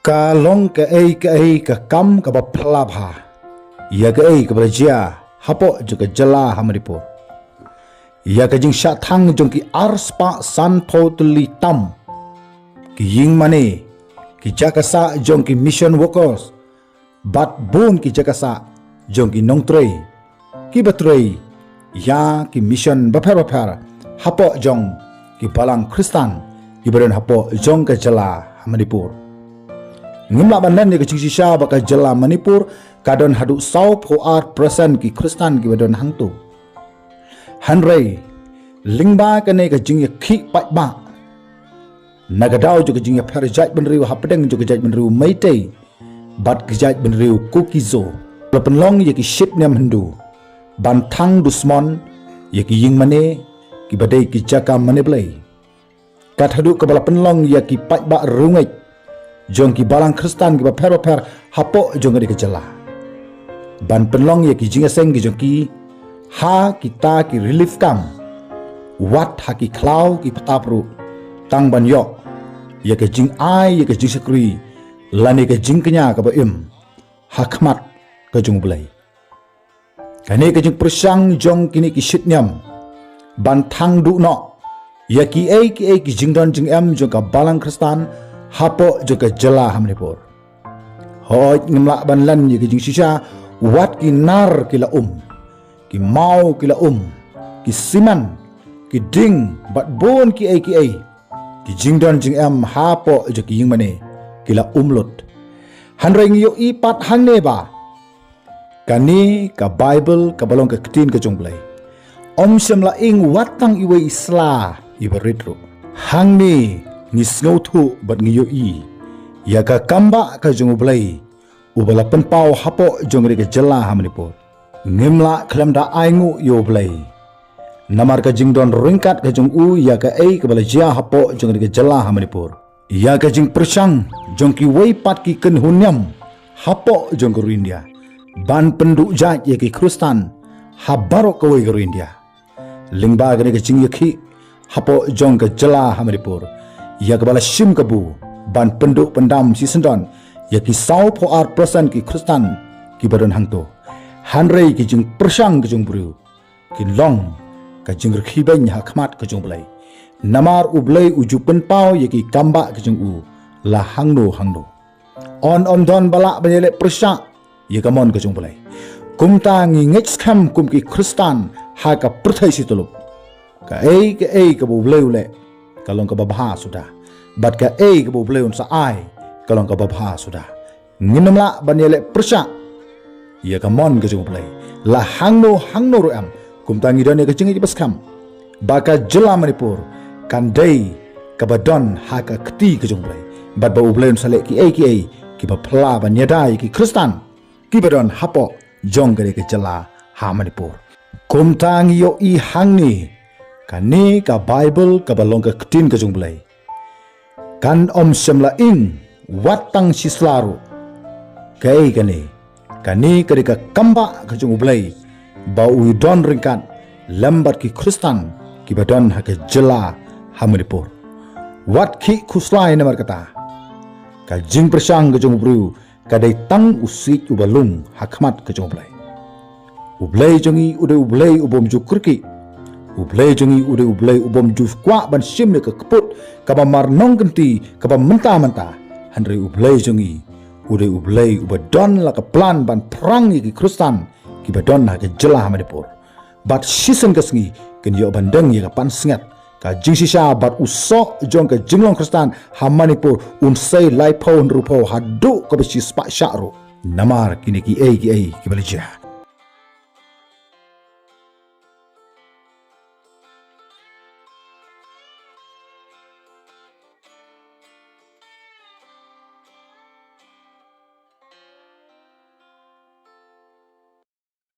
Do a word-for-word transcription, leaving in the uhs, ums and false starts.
Ka long kaei kaei ka kam kaba phylla bha ïa kaei kaba la jia hapoh jong ka jylla ha Manipur. Ïa ka jingshah thang jong ki arspah sanphew tylli tam ki ïing mane, ki jaka sah jong ki mission workers, bad bun ki jaka sah jong ki nongtrei kiba trei ïa ki mission bapher bapher hapoh jong ki balang Khristan kiba don hapoh jong ka jylla ha Manipur. Ngim lah ban len ïa ka jingshisha ba ka jylla Manipur ka don haduh sawphew ar percent ki Khristan kiba don hangto. Hynrei lyngba kane ka jingïakhih paidbah na ka daw jong ka jingïapher jaitbynriew hapdeng jong ka jaitbynriew Meitei bad ka jaitbynriew Kuki-Zo, la pynlong ïa ki shitniam Hindu ban thang dusmon ïa ki ïing mane kiba dei ki jaka mane Blei. Kat haduh kaba la pynlong ïa ki paidbah riewngeit jong ki balang Khristan kiba pher bapher hapoh jong kane ka jylla ban pynlong ïa ki jingïaseng ki jong ki ha kita ki relief camp, wat ha ki khlaw ki ptap ruh, tang ban ïoh ïa ka jingai ïa ka jingshakri lane ka jingkñia kaba im ha khmat ka jong U Blei. Kane ka jingpyrshang jong kine ki shitniam ban thang duh noh ïa kiei kiei ki jingdon jingem jong ka balang Khristan hapoh jong ka jylla ha Manipur. Hooid, ngim lah ban len ïa ka jingshisha, wat ki nar ki la um, ki maw ki la um, ki simen, ki ding bad bun kiei kiei ki jingdon jingem hapoh jong ki ïing mane ki la um lut. Hynrei ngi ïohi pat hangne ba kane ka Baibl kaba long ka ktien ka jong U Blei, ym shym la ing wat tang iwei i sla iba rit ruh. Hangne ngi sngewthuh bad ngi ïohi ïa ka kambah ka jong U Blei uba la pynpaw hapoh jong kane ka jylla ha Manipur. Ngim lah khlem da ainguh ïa U Blei namar ka jingdon ryngkat ka jong u ïa kaei kaba la jia hapoh jong kane ka jylla ha Manipur. Ïa ka jingpyrshang jong kiwei pat ki kynhun niam hapoh jong ka ri India ban pynduh jait ïa ki Khristan ha baroh kawei ka ri India. Lyngba kane ka jingïakhih hapoh jong ka jylla ha Manipur, ïa kaba la shim kabu ban pynduh pyndam shisyndon ïa ki sawphew ar percent ki Khristan kiba don hangto. Hynrei ki jingpyrshang ki jong u briew ki long ka jingrkhie beiñ ha khmat ka jong U Blei. Namar U Blei u ju pynpaw ïa ki kambah ka jong u la hangno hangno. Yn ym don ba lah ban ïaleh pyrshah ïa ka mon ka jong U Blei. Kumta ngi ngeit skhem kum ki Khristan ha ka pyrthei shi tyllup, kaei kaei kaba U Blei u leh ka long kaba bha suda, bad kaei kaba U Blei un sa ai ka long kaba bha suda. Ngin ym lah ban ïaleh pyrshah ïa ka mon ka jong U Blei la hangno hangno ruh em. Kumta ngi don ïa ka jingngeit ba skhem ba ka jylla Manipur kan dei kaba don ha ka kti ka jong U Blei, bad ba U Blei un sa leh kiei kiei kiba phylla ban ïada ïa ki Khristan kiba don hapoh jong kane ka jylla ha Manipur. Kumta ngi ïohi hangne, kane ka Baibl kaba long ka ktien ka jong U Blei kan ym shym la ing wat tang shi sla ruh. Kaei kane? Kane ka dei ka kambah ka jong U Blei ba u don ryngkat lem bad ki Khristan kiba don ha ka jylla ha Manipur. Wat khih khuslai namar kata, ka jingpyrshang ka jong u briew ka dei tang u siej uba lung ha khmat ka jong U Blei. U Blei jong ngi u dei U Blei u bym ju kyrkieh. U Blei jong ngi u dei U Blei u bym ju kwah ban shim ïa ka kput kaba mar nongkynti kaba mynta mynta. Hynrei U Blei jong ngi u dei U Blei uba don la ka plan ban pyrshang ïa ki Khristan kiba don ha ka jylla ha Manipur. Bad shisien ka sngi kin ïoh ban deng ïa ka pansngiat, ka jingshisha bad u soh jong ka jinglong Khristan ha Manipur un sei laiphew hynriewphew haduh kaba shispah shah ruh namar kine kiei kiei kiba la jia.